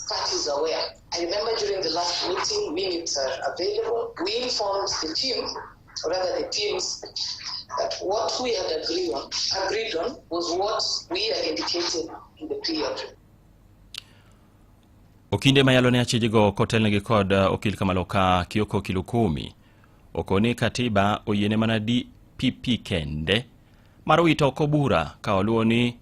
parties aware. I remember during the last meeting, minutes are available. We informed the team, or rather the teams, that what we had agreed on was what we had indicated in the plea agreement. Okinde mayalo ne achijego kotelnegi kod okil kamaloka Kioko Kilukumi okoni katiba oyiene mana DPP kende mar wito oko bura ka oluwo ni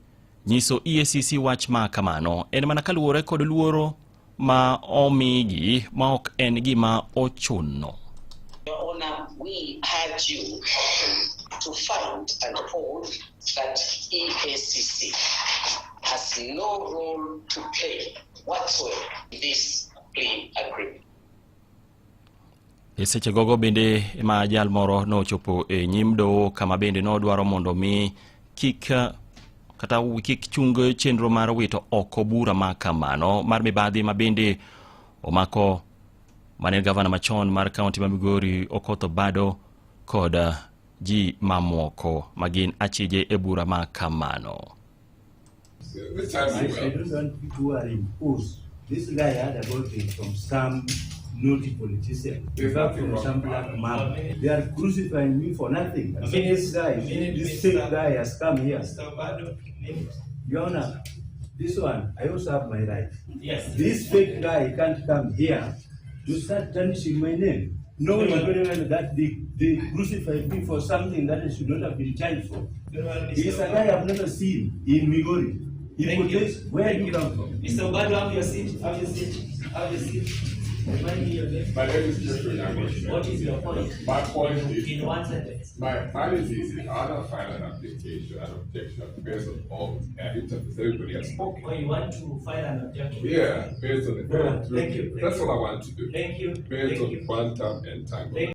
nyiso EACC wach ma kamano en mana kaluwore kod luoro ma omigi ma ok en gima ochuno. Your Honor, we urge you to find and hold that EACC has no role to play whatsoever in this plea agreement. E seche gogo bende ma jal moro nochopo e nyim doho kama bende nodwaro mondo mi kik kata kik chung chenro mar wito oko bura ma kamano mar mibadhi ma bende omako mane gavana machon mar kaunti ma Migori Okoth Obado kod ji mamoko magin achije e bura ma kamano. This time I, we I will. don't want people who are imposed. This guy heard about it from some naughty politician. There's In fact, nothing from wrong some with black that. man. They are crucifying me for nothing. And Minute, this guy, minute, this Mr. fake guy has come here. Mr. Obado, minute. Your Honor, this one, I also have my right. Yes. This fake guy can't come here to start tarnishing my name, knowing very well that they crucified me for something that I should not have been charged for. Very well, Mr. He is a guy I've never seen in Migori. He Thank you. protects, where Thank do you come from? Mr. Obado, have your seat. Have your seat. Have your seat. Remind me your name. My name is Jeffrey Nyango. What is your point? My point is, In one sentence. my mine is easy. I don't file an application, an objection based on all the evidence everybody has spoken. Or you want to file an objection? Yeah, based on the. Very well. Thank you. That's what I want to do. Thank you. Based Thank on you. quantum entanglement. Thank